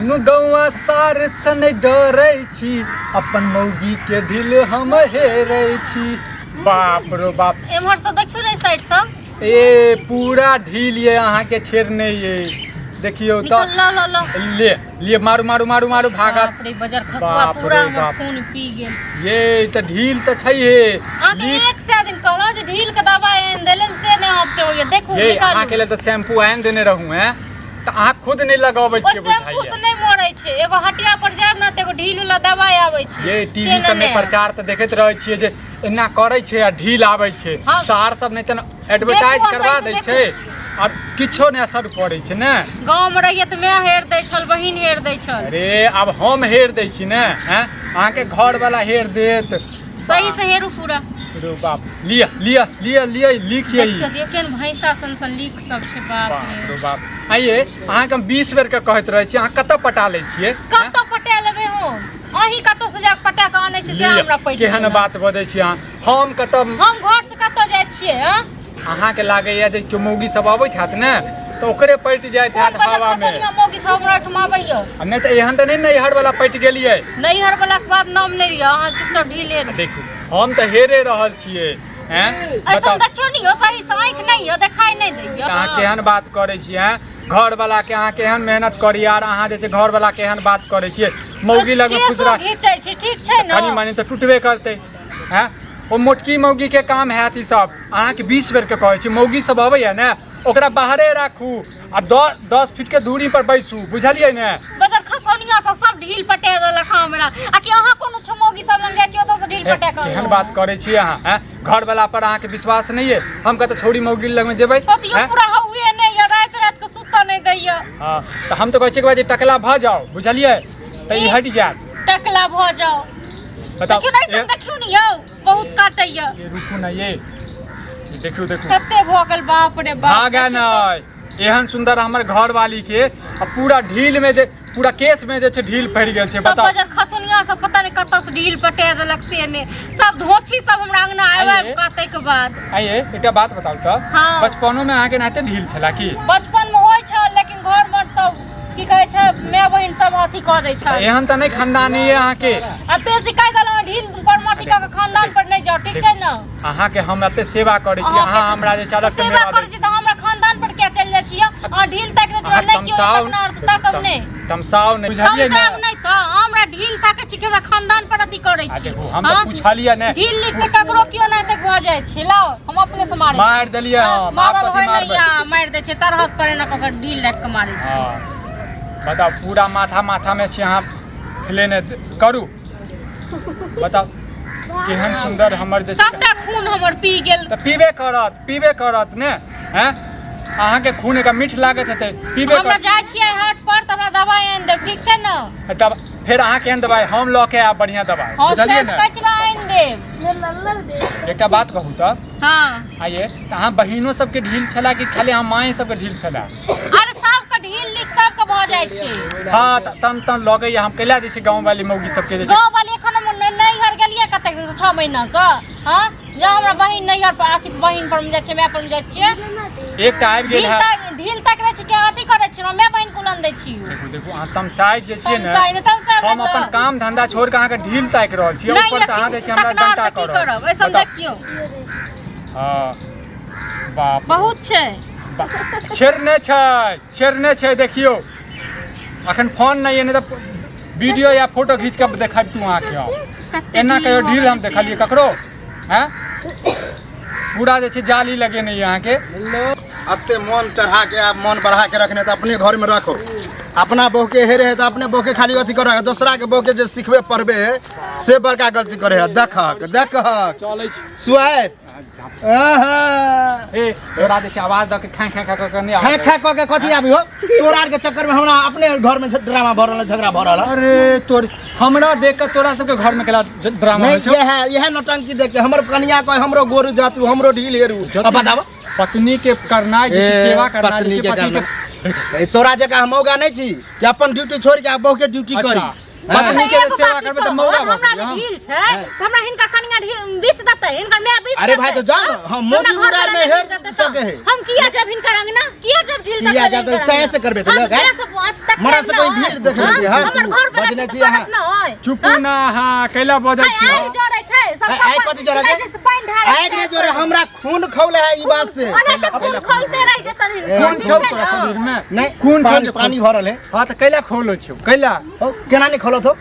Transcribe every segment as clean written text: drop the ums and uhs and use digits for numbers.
नु गौआ सार से नहि डरै छी, अपन मौगी के ढील हम हेरै छी। बाप रो बाप। एम्हर से देखियौ ने, साइड से। ए, पूरा ढील ये अहाँके छेड़ने ये, देखियौ तऽ। निकल, ल ल ल। ले लिए, मारू मारू मारू मारू, भागत। बाप रे, बजर खसुआ। बाप पूरा रे हमर बाप। खून पी गेल। ये तऽ ढील तऽ छैहे। अहाँके 100 दिन कहलहुँ जे ढील के दबाइ आनि दै लेल, से नहि हफ्ते होइए। देखू। ये निकालू। अहाँके लेल तऽ शैम्पू आनि देने रहूँ हैं, तऽ अहाँ खुद नहि लगबै ओ छियै। शैम्पू बुझाइए से नहि मरै छै। एगो हटिया पर जायब ने तऽ एगो ढील वाला दबाइ आबै छै। ये से टीवी सबमे नेने आयब। प्रचार तऽ देखैत रहै छियै जे एना करै छै आ ढील आबै छै। सार सब नहि तऽ एडवर्टाइज देखू, करवा सही दै से। छै आ किछो नहि असर पड़ै छै ने। गाँव मे रहियै तऽ माय हेर दै छल, बहिन हेर दै छल। अरे, आब हम हेर दै छी ने हैं, अहाँके घरवाला हेर देत। सही से हेरू पूरा। रो बाप, लिअ लिअ लिअ लिअ, लिखिए। देखियौ दियौ, केहन भैंसा सन सन लीक सब छै, बाप बाप रे। रो बाप। आइये अहाँके हम 20 बेर के कहैत रहै छी, अहाँ कतऽ पटा लै छियै? कतऽ पटा लेबै हम? अहीं कतऽ से जाके पटा कऽ आनै छी से लिअ, हमरा पटि केहन गेल। बात बजै छी अहाँ, हम कतऽ? हम घर से कतऽ जाइ छियै, हँ? अहाँके लागैया जे केओ मौगी सब अबैत हैत ने तऽ ओकरे पटि जाइत कोन हैत बजर हवा मे। खसनिया मौगी सब हमरा ओहिठाम आबैया? आ नहि तऽ एहन तऽ नहि, नैहर वाला पटि गेलियै। नैहर वाला के बाद नाम नहि लिअ। अहाँ चुपचाप ढीले रहू। देखू, हम तऽ हेरे रहल छियै हैं। ऐसन बताउ। देखियौ ने यौ, सही से आँखि नहि यऽ, देखाइ नहि दैया। अहाँ केहन बात करै छियै हैं? घर वाला के अहाँ केहन मेहनत करी आर अहाँ जे छै घर वाला के एहन बात करै छियै, मौगी लग खुश केशो राख। घीचै छी, ठीक छै ने? कनी मनी तऽ टूटबे करतै हैं। ओ मोटकी मौगी के काम हैत ई सब। अहाँके 20 बेर के कहै छी, मौगी सब अबैया ने ओकरा बाहरे राखू आ 10 फीट के दूरी पर बैसू, बुझलियै ने? बजर खसौनिया सब सब ढील पटा देलक हमरा। आ कि अहाँ कोनो छमौगी सब लग जाइ छी, ओतऽ से ढील पटा कऽ? केहन बात करै छी अहाँ हैं? घर वाला पर अहाँके विश्वास नहि ये, हम कतऽ छौड़ी मौगी लगमे जेबै? ओतियो हैं? पूरा हौए नहि यऽ, राति राति के सुतऽ नहि दैया। हँ, तऽ हम तऽ कहै छियै कि जे टकला भऽ जाउ, बुझलियै, तऽ ई हटि जायत। टकला भऽ जाउ? बताउ। देखियौ ने, देखियौ ने यौ, बहुत काटैया। ये रुकू ने, ये ई देखियौ देखियौ। कते भऽ गेल, बाप रे बाप। भागे नहि, एहन सुंदर हमर घरवाली के आ पूरा ढील में जे पूरा केस में जे छै ढील पड़ि गेल छै। सब बताउ। बजर खसुनिया सब पता नहि कतऽ से ढील पटा देलक से ने। सब धोछी सब हमरा अंगना आबि आबि आइये। काटै के बाद। आइये एकटा बात बताउ तऽ। हँ। बचपनो में अहाँके एनाहिते ढील छला की? बचपन में होइ छल, लेकिन घर मे सब की कहै छै, माय बहिन सब अथी कऽ दै छै। एहन तऽ नहि खानदानी यऽ अहाँके। आ बेसी कहि देलहुँ, ढील पर अथी कऽ के खानदान पर नहि जाउ, ठीक छै ने? अहाँके हम एते सेवा करै छी, अहाँ हमरा जे छै अलग से सेवा मेवा करै दै छी तऽ हमरा खानदान पर किया चलि जाइ छियै? अहाँ ढील ताकि दै अहाँ छियै, नहि केओ तमसाउ तकना आओर ताकब नहि। तमसाउ नहि, बुझलियै ने? तमसायब नहि तऽ हमरा ढील ताकै छी कि हमरा खानदान पर अथी करै आ छी? देखू, हम तऽ हाँ? पुछलियै ने। ढील लिख के ककरो केओ नहि तक भऽ जाइ छै। लाउ, हम अपने से मारै छी। मारि देलियै हाँ, हम, आब मारल कथी होइ नहि। मारबै? आ मारि दै छै तरहक पर, एना कऽ कऽ ढील राखि कऽ मारै छै। हँ, बताउ, पूरा माथा माथा में छी अहाँ लेने करू। बताउ, केहन सुन्दर हमर जे छै- सबटा खून हमर पी गेल। तऽ पीबे करत, पीबे करत ने हैं। अहाँके खून एक मीठ लागैत हेतै, पीबे हमरा करत। जाइ छियै हाट पर तऽ हमरा दवाइ आनि देब, ठीक छै ने? तब फेर अहाँ केहन दवाइ हम लऽ के आयब, बढ़िआँ दवाइ। हम बुझलियै से ने? कचरा आनि देब। एकटा बात कहू तऽ। हँ। आइये तऽ अहाँ बहिनो सबके ढील छला कि खाली अहाँ माए सबके ढील छला? अरे, सबके ढील लीक सबके भऽ जाइ छै। हँ, तऽ तम तम लगैया हम कैला जे छै गाँव वाली मौगी सबके जे छै। गाँव वाली एखन हम नैहर गेलियै कतेक दिन, 6 महीना से। हँ, जँ हमरा बहिन नैहर पर अथी बहिन पर मे जाइ छियै, माय पर मे जाइ छियै। एकटा आबि गेल ढील है। तक ढील तक दै छी कि अथी करै छी, माय बहिन कुलन दै छी? देखू देखू, अहाँ तमसाइ जे छियै ने। तमसाइ नहि, तमसाइ हम नहि अपन तऽ। काम धंधा छोड़ के अहाँके ढील ताकि रहल छी, नहि। ऊपर से अहाँ जे छै हमरा तकनार डंटा तऽ की कऽ रहल करब छी। ऐसन? बताउ। देखियौ। हँ, बाप रे। बहुत छै। छेड़ने छै, छेड़ने छै। देखियौ, अखन फोन नहि यऽ, नहि तऽ वीडियो या फोटो खींच के देखाब तू अहाँके हम। कते एना कहियो भऽ ढील गेल हम से। देखलियै ककरो हैं? पूरा जे छै जाली लगेने यऽ अहाँके। एते मन चढ़ा के आ मन बढ़ा के रखने तऽ अपने घर में रखो। अपना बहू के हेरे है तऽ अपने बहू के खाली अथी कर, दोसरा के बहू के जे सिखबे पढ़बे है से बड़का गलती करे है। देखक देखक। चलै छी। सुआत आहा। ए, तोरा जे छै आवाज दऽ के खै खै खै कऽ नहि खै आवाज। खै कऽ के कथी आबी हो? तोरा आर के चक्कर में हमरा अपने घर में ड्रामा भऽ रहल है, झगड़ा भऽ रहल है। अरे तोर, हमरा देख कऽ तोरा सबके घर में केला ड्रामा नहीं होइ छौ? यह यह नौटंकी देख के हमर कनिया कहे हमरो गोरू जातू, हमरो ढील हेरू। अब बताबो। पत्नी के करनाइ जे छै, ए, सेवा करनाइ जे पत्नी छै के पति के। करनाइ। ए, तोरा जकाँ हम मौगा नहीं छी कि अपन ड्यूटी छोड़ के आ बहू के ड्यूटी करी। अच्छा। पत्नी के एगो सेवा बात करबै तऽ कहू, मौगा भऽ हमरा गेलियै जे हम। ढील छै तऽ हमरा हिनकर कनिया ढील बीच देतै, हिनकर माय बीच अरे भाई, देतै। तो जाओ ना, हम मोदी हमरा घर मुरार में वाला हेर नहीं देतै तऽ। सके है। हम किया जब हिनकर अंगना किया जब ढील किया देतै जब हिनकर सहे अंगना? से करबै तऽ हम लोग, हैं? सहे से बहुत तक मरा से करब कोई ना ढील देख हाँ? लेबै, हाँ? हमर घर वाला बजने छै छी तऽ अहाँ। करत ना होय। चुपू ना अहाँ कैला बजै आइ छी आइ डरै छै सब आइ कथी डरै छै? से पानि ढारै आगि ने जोरे हमरा खून खौले है ई बात से ओना तऽ खून खौलते रहि जेतन हिनकर, खून ठीक छौ छै तोरा ना? शरीर में नहीं खून छौ पानी, जे पानी भरल है हाँ तऽ कैला खोलो छौ कैला ओ, केना नहीं खोलत हो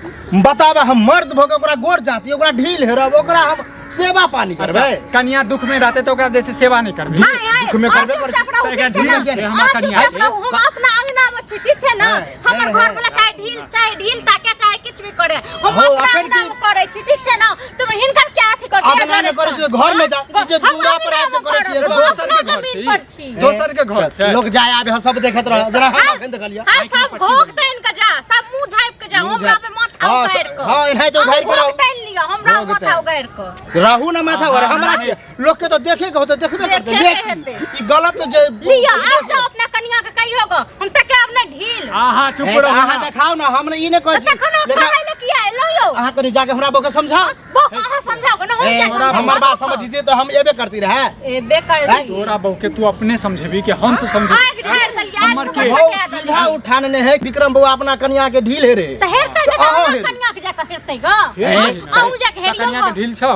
बताबा हम मर्द भऽ के ओकरा गोर जाती ओकरा ढील हेरब ओकरा हम सेवा पानी अच्छा करबै कनिया दुख में रहते तऽ ओकरा जैसे सेवा नहीं करबी हाय, हाय, दुख में अहाँ करबे चुपचाप करै रहू, तऽ एकरा ठीक छै ना? ढील छै, हमरा अहाँ कनिया चुपचाप के। रहू, हम अपना अंगना में छी, ठीक छै ना? हाँ, हमर हाँ, घर वाला चाहे ढील ताके चाहे किछु भी करे, हम हो, अपना अखन अंगना की- में करै छी, ठीक छै ना? तुम हिनकर क्या अथी करबै? अंगना में करै छी तऽ घर में जा, ई जे दूरा पर आबि के करै छियै सब। दोसर के अपना घर जमीन छै पर छी। दोसर के घर छै लोग जाय आबे है, सब देखैत रह जरा हम अखन देखलियै हाँ, सब घोघ तानि के जा, सब मुंह झाँपि के जा, मुँह हमरा झाँपि- पे माथा हाँ, उगारि के। हाँ, एनाहिते उघारि के हम रहू। घोघ तानि लिअ, हमरा घोघ माथा तानि। उगारि के। रहू ना माथा उघार हमरा के लोग के तो देखे के होते देखबे करते देखे के देख हेतै। ई गलत जे लिअ, आब जाउ अपना कनिया के कहियो गो, हम तके आब नहि ढील। अहाँ चुप हे, तऽ रहू अहाँ ना। देखाउ ना हम ई नहि कहै तऽ छी तखन हम लेकिन कहै लए किया एलहुँ यौ? अहाँ कनि जाके हमरा बौके समझाउ बौक अहाँ समझाउ गो ना, हम ए, किया समझाउ? हमर बात समझिते तऽ हम एबे करती रहे एबे करती। तोरा बहू के तू अपने समझेबी कि हम सब समझेबी आगि ढारि देलियै, आगि हमर से के भगा हौ देलियै। सीधा उठानने है विक्रम बौआ अपना कनिया के ढील हे रे तऽ हेरतै ने तऽ तऽ अहाँ हमर हेरू। कनिया के जाकऽ हेरतै गो। अहूँ जाकऽ हेरियौ कनिया के गो। ढील छौ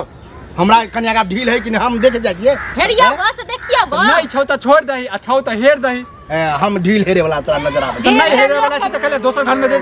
हमरा कनिया के आब ढील है कि नहीं हम देख जाइ छियै हेरियौ गो से देखियौ गो। नहीं छौ तऽ छोड़ दही आ छौ तऽ हेर दही ए, हम ढील हेरे वाला तोरा नजर आबै तऽ नहीं हेरे वाला छै तऽ कहले दोसर घर में जे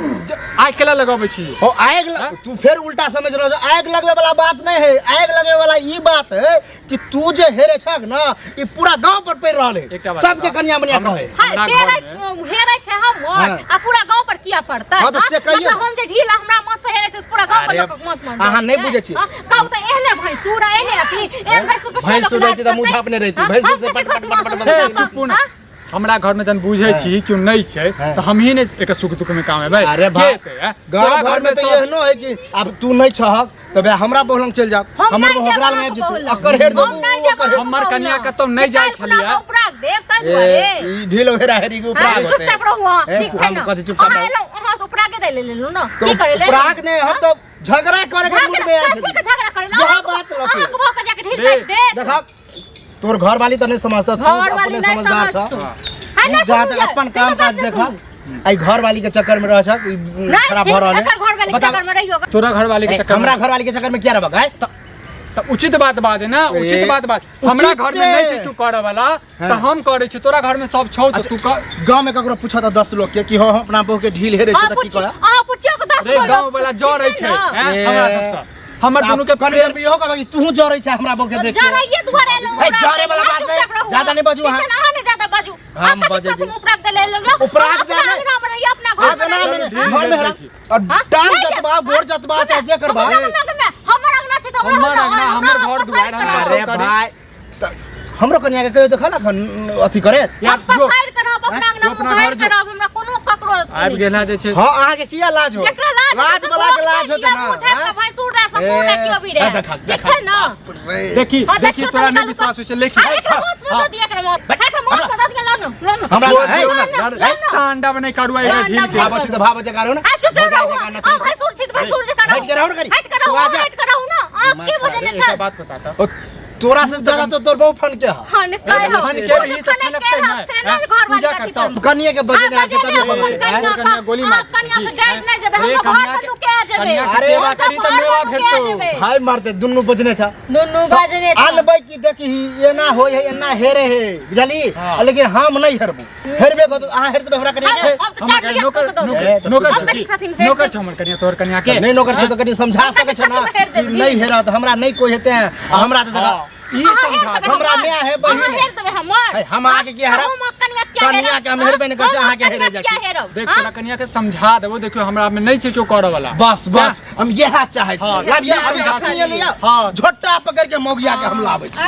आग केला लगाबै छी हो आग तू फेर उल्टा समझ रहल छौ। आग लगबे वाला बात नहीं है आग लगबे वाला ई बात है कि तू जे हेरे छक ना ई पूरा गांव पर पड़ रहल है एकटा बात सबके बताउ। कनिया मनिया कहे हाय, हमरा हेरै घर में- हेरै छै हमर हाँ। आ पूरा गांव पर किया पड़तै हाँ, तऽ से हाँ? कहियौ। मतलब हम जे ढील हमरा माथ से हेरै छै से पूरा गांव के अरे, लोकक माथ में अहाँ नहि बुझै छी। हाँ, कहू तऽ एहने भैंसुर आ एहने अथी एहन भैंसुर पे भैंसुर लोक रहितै तऽ मुँह लाज झाँपने रहितै। हाँ, भैंसुर हम से कतेक पट पट पट पट साथी हे माँ चुप हाँ? ना हमरा घर में जन बुझै छी क्यों नहीं छै हाँ। तऽ हमही ने एकर सुख दुख में काम एबै अरे के भाई एतै, हैं? गांव तोरा घर में तो सब- एहनो है कि अब तू नहीं छहक तब हमरा बहुलंग चल जा हम हमर नहि बहु जायब ओकरा लग अहाँके आबि जेतौ बहुलंग। अकर हेर हम देबू नहि जायब ओकर हेर अहाँके हमर कनिया बहुलंग। कतौ नहि जाइ काल्हि खुना छलियै। कऽ उपराग देब ताहि ए, दुआरे ई ढील हेरा हेरी के उपराग हाँ, होतै। चुपचाप रहू अहाँ ए, ठीक छै हम ना कथी चुपचाप अहाँ रहू? एलहुँ अहाँ से उपरागे दै ले लेलहुँ ना तो की करे ले उपराग नहि हम तऽ झगड़ा करे के मूड में आयल कथी के छली झगड़ा करे यह बात लके। अहाँ के बहू के जाके ढील रे, काटि देत देखा तोर घर वाली तऽ नहीं समझता तू घर वाली अपने नहीं समझदार समझतू छ हाँ, तू नहीं जा सुनू तऽ अपन ये, काम से काज बात नहीं देखा सुनू। आई घर वाली के चक्कर में रह छक ई नहीं, खराब भऽ रहल है एकर घर वाली के बता चक्कर में रहियो तोरा घर वाले के ए, चक्कर हमरा में घर वाली के चक्कर में किया रहबक है तऽ उचित बात बाजे ना उचित ए, बात बाज हमरा घर में नहीं छै उचिते। तू करे वाला हाँ। तऽ हम करे छी तोरा घर में सब छौ तऽ तू कर गांव में ककरो पूछत 10 लोग के कि हो हम अपना बहू के ढील हेरे अहाँ छै तऽ की पुछि कह अहाँ पुछियो के 10 रे गो गाँव लोक वाला से, जरै ठीक छै ने? हैं, ए। हमरा सबसँ हमर दुनू के कनि देर में इहो कहबा कि तूहू जरै छै हमरा बहू के देख के। जरैये दुआरे एलहुँ ए, जरे वाला बात नहीं, ज्यादा नहीं बाजू अहाँ। अहाँ नहीं ज्यादा बाजू हम अहाँ कथी बजै साथ छी। में उपराग देले एलहुँ यौ? उपराग अपना देले? अंगना में रहिए अपना घर में अंगना में रहिए। ढील घर में दै हरा छी। और हाँ? टांग नहीं जतबा गोर जतबा चाहे जे करबा हमर अंगना में हमर अंगना छै तऽ हमर हमरा अंगना, हमर घर दुआर, हम हमर अरे करी। भाई त हमरो कनिया के कहियो देखल अखन अथी करे यार जो पसारि के रहब अपना अंगना जो में अपना उघारि घर के जो। रहब हमरा कोनो ककरो अथी आबि नहि गेल है जे छै हां अहाँ के किया लाज हो जेकरा लाज लाज वाला के लाज होते ना पूछे हाँ? त भैंसुर रे ससुर रे क्यों भी रे हाँ, देखा, ठीक देखा। छै ना रे। देखी हाँ, देखी देखियौ तोरा तऽ नहीं निकालू विश्वास होइ छै लेखी हाँ, एकरा हाथ में दऽ दिअ, एकरा हाथ एकरा हाथ में दऽ दिअ, लाउ ने, लाउ ने। हमरा छोड़ है दियौ ना, ना, यार, ना, ना। एकटा अंडा में नहीं करुआ एकरा ढील के भाव छै तऽ भाव जका रहो ना आ चुप भौजाई रहू जकाँ आ नचै छै। भैंसुर छी तऽ भैंसुर जकाँ रहू हटि के रहू ने करी। हटि के रहू तू आ जा। हटि के रहू ना आप के वजह अरे, ने एकटा छल बात बता ओ, तोरा से ज्यादा तो तोर बहु फन के ह फन के हो फन के भी तऽ फन फनकतै के नहि, से हैं? नहि घर पूजा वाली करतौ। कनिया के बजे हाँ, आबै छै तबे बजेने समझ अपन आबै। कनिया कनिया गोली मार कनिया से डर नहि जेबै अरे, हम घर कनिया पर के- नुका जेबै कनिया के अरे, सेवा हम करी सब तऽ घर मेवा पर नुका भेटतौ जेबै। भाई मारते दुनू बजने छ दुनू बजने छ। आनबै कि देखी एना होय है एना हेरे है बुझली हाँ। लेकिन हम नहीं हेरबू हेरबे को तो अहाँ हेर देबै हमरा कनिया के हम तऽ हमर चारि कनिया बिघा नौकर कऽ दऽ ए, तऽ नौकर हम छौ कनिक साथीमे की? हेर नौकर देब। छौ हमर कनिया तोहर कनिया के नहीं नौकर छै तऽ कनि समझा हम सकै छै ना कनिक साथीमे हेर कि देब। नहीं हेरत हमरा नहीं कोई हेतै आ हमरा तऽ देखा हाँ, ई अहाँ समझा हेर दे। देबै हमरा हमर। माय है, बहिन अहाँ है। हेर देबै हमर। है, हम अहाँके किया हेरब? हम कनिया किया कनिया के हम हेरबे नहि करै छी, हम अहाँके हेरे कनिया जाइ किया छी। हेरब? देख हाँ? तोरा कनिया के समझा देबो देखियो हमरा में नहीं छै केओ करऽ वाला बस बस हम यह चाहे हाँ, छी लाबियै समझा अखनिये सकी। लिअ हाँ। झोटा पकड़ के मौगिया के हम लाबै छी।